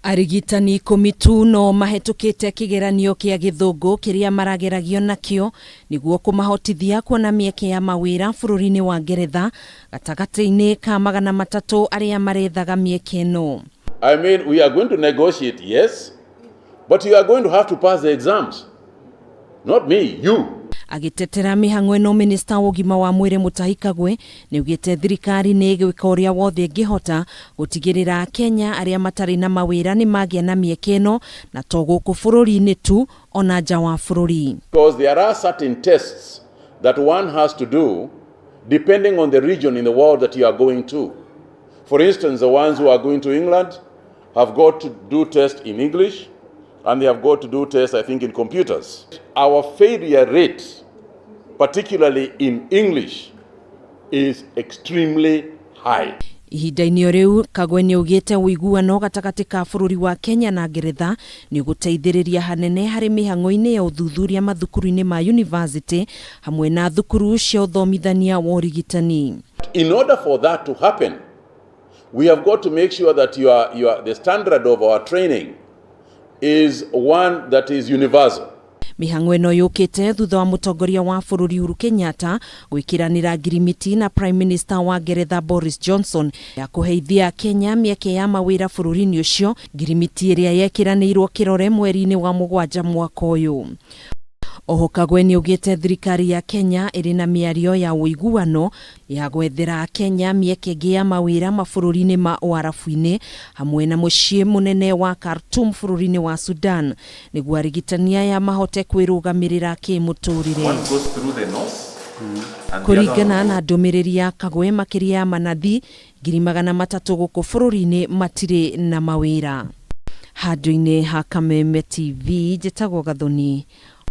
Arigitani 10 tu no mahĩtũkĩte kĩgeranio kĩa Gĩthũngũ kĩrĩa marageragio nakĩo nĩguo kũmahotithia kuona mĩeke ya mawĩra bũrũri-inĩ wa Ngeretha gatagatĩ-inĩ ka 300 arĩa marethaga mĩeke ĩno. I mean, we are going to negotiate, yes, but you are going to have to pass the exams. Not me, you. Agĩtetera mĩhang'o ĩno, minista wa ũgima wa mwĩrĩ Mutahi Kagwe nĩaugĩte thirikari nĩ ĩgwĩka ũrĩa wothe ĩngĩhota gũtigĩrĩra Kenya arĩa matarĩ na mawĩra nĩ magĩa na mĩeke ĩno, na to gũkũ bũrũri-inĩ tu, ona nja wa bũrũri. Because there are certain tests that one has to do depending on the region in the world that you are going to. For instance, the ones who are going to England have got to do tests in English, and they have got to do tests, I think, in computers. Our failure rate, particularly in English, is extremely high. Ihinda-inĩ o rĩu, Kagwe nĩ augĩte ũiguano gatagatĩ ka bũrũri wa Kenya na Ngeretha nĩ ũgũteithĩrĩria hanene harĩ mĩhang'o-inĩ ya ũthuthuria mathukuru-inĩ ma yunivasĩtĩ hamwe na thukuru cia ũthomithania wa ũrigitani. In order for that to happen, we have got to make sure that the standard of our training is one that is universal. Mĩhang'o ĩno yũkĩte thutha wa mũtongoria wa bũrũri Uhuru Kenyatta gwĩkĩranĩra ngirimiti na Prime Minister wa Ngeretha Boris Johnson ya kũheithia Kenya mĩeke ya mawĩra bũrũri-inĩ ũcio, ngirimiti ĩrĩa yekĩranĩirwo kĩrore mweri-inĩ wa 7 mwaka ũyũ. Oho Kagwe nĩ augĩte thirikari ya Kenya ĩrĩ na mĩario ya ũiguano ya gwethera Kenya mĩeke ĩngĩ ya mawĩra mabũrũri-inĩ ma Ũarabu-inĩ hamwe na mũciĩ mũnene wa Khartoum bũrũri-inĩ wa Sudan nĩguo arigitani aya mahote kwĩrũgamĩrĩra kĩmũtũrĩre. Kũringana na ndũmĩrĩri ya Kagwe, makĩria ya manathi 300,000 gũkũ bũrũri-inĩ matirĩ na mawĩra. Handũ-inĩ ha Kameme TV, njĩtagwo Gathoni.